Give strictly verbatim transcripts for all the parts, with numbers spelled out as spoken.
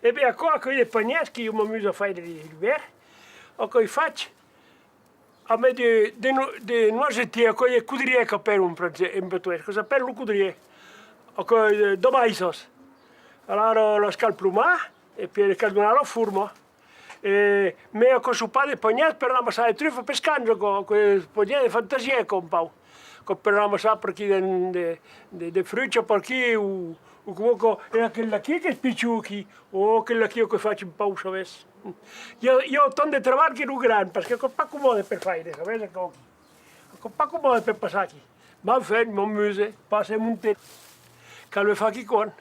E ben, aquò, aquò es de panhèrs que jo m'amuse a faire l'ivèrn. Aquò es fach amb de, de no-, de noisetièr, aquò es de codrièr qu'apèron en francés, en patoès, que s'apèla lo codrièr. Aquò es de, de baissas. Alara las cal plomar, e puèi las cal donar la forma. E, mès aquò son pas de panhèrs per ramassar de trufas pels cans, aquò, aquò es panhèrs de fantasiá, aquò, un pauc. Aquò per ramassar per aquí de, de, de, de frucha per aquí, o, o coma aquò. E aquel d'aquí qu'es pichon aquí. Ò, aquel d'aquí, aquò es fach un pauc, sabes. I a, i a autant de trabalh que lo gran, parce que aquò es pas comòde per faire, sabes, aquò aquí. Aquò es pas comòde per passar aquí. Mas enfin, m'amuse, passe mon temps. Cal far quicòm.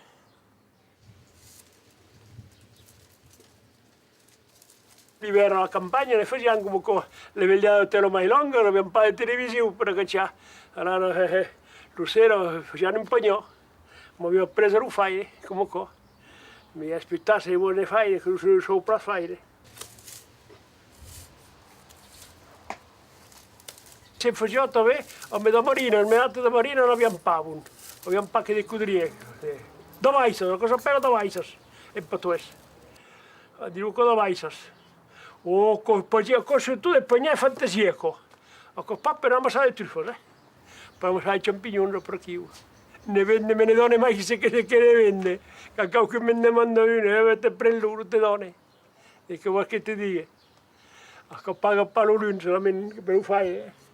L'ivèrn a la campanha ne fasián coma aquò, las velhadas èran mai longas, n'avián pas de television per agachar. Alara, eh, eh, lo ser, eh, fasián un panhèr. M'avián aprés a lo faire, coma aquò. Mès espectar se vòl ne faire, que lo ser, lo sap pas faire. Se'n fasiá tanben amb de marinas, mès de marinas n'avián pas, bon. Avián pas que de codrièr. Eh, de baissas, aquò s'apèla de baissas, en patoès. Ah, dison aquò de baissas. Ò, aquò, aquò, surtot de panhèrs fantasiá, aquò. Aquò es pas per ramassar de trufas, eh. Per ramassar de champignons, per aquí. Ne vende, me ne done mai que se que, que ne vende. Quand quauqu'un me'n demanda un, eh, ben, te pren lo, te done. E que vòls que te digue? Aquò paga pas lo lum solament per lo faire, eh.